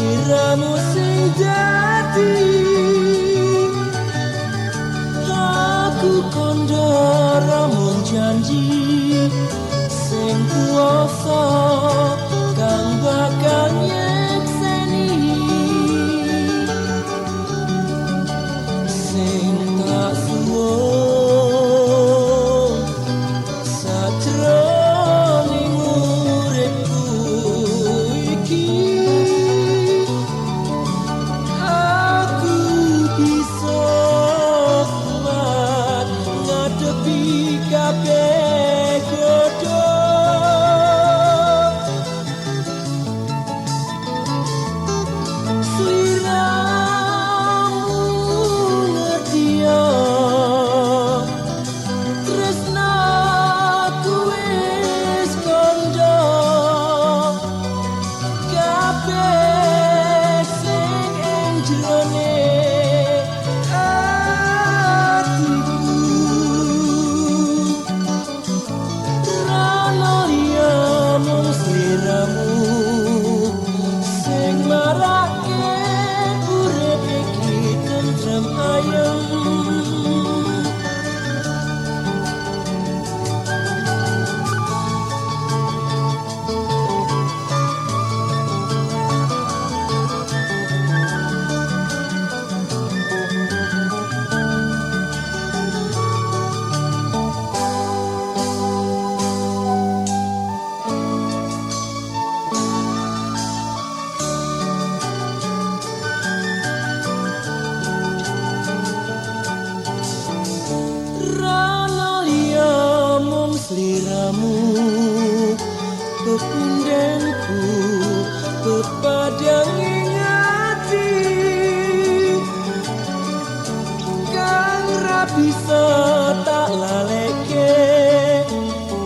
Sliramu sing dadi. Aku kandha mung janji sing kuwasa kang bakal nyekseni, sing tak suwun sajroning uripku iki. Aku bisa kuat ngadepi kabeh godho. Sliramu ngerti ya, tresnaku wis kandha, kabeh sing ing jrone atiku. Rana liya mung sliramu sing marake urip iki tentrem ayem. Rana liya mung sliramu, pepundhenku pepadang ing ati, kang ra bisa tak laleke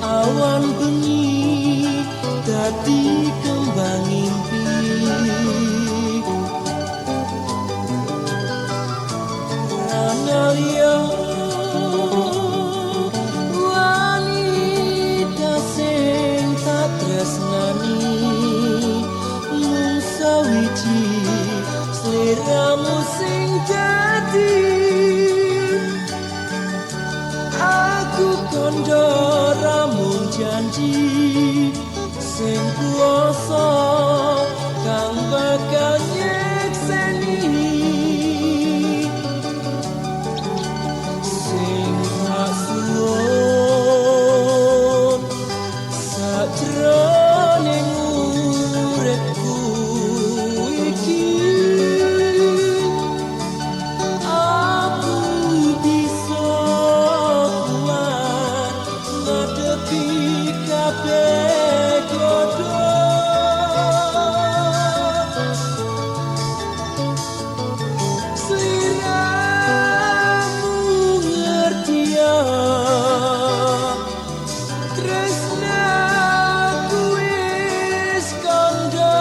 awan bengi dadi kembang impi. Rana liya wanita sing tak tresnani mung sawiji, sliramu sing dadi. Aku kandha ra mung janji sing kuwasa kang bakal nyekseni, sing tak suwun sajroning uripku iki. Aku bisa kuat ngadepi kabeh godho. Sliramu ngerti ya, tresnaku wis kandha,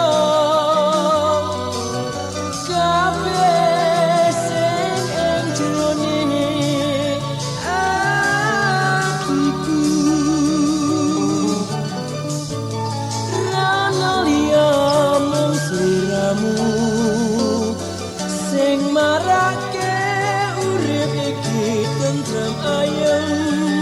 kabeh sing ing jrone atiku. Rana liya mung sliramu sing marake urip iki tentrem ayem.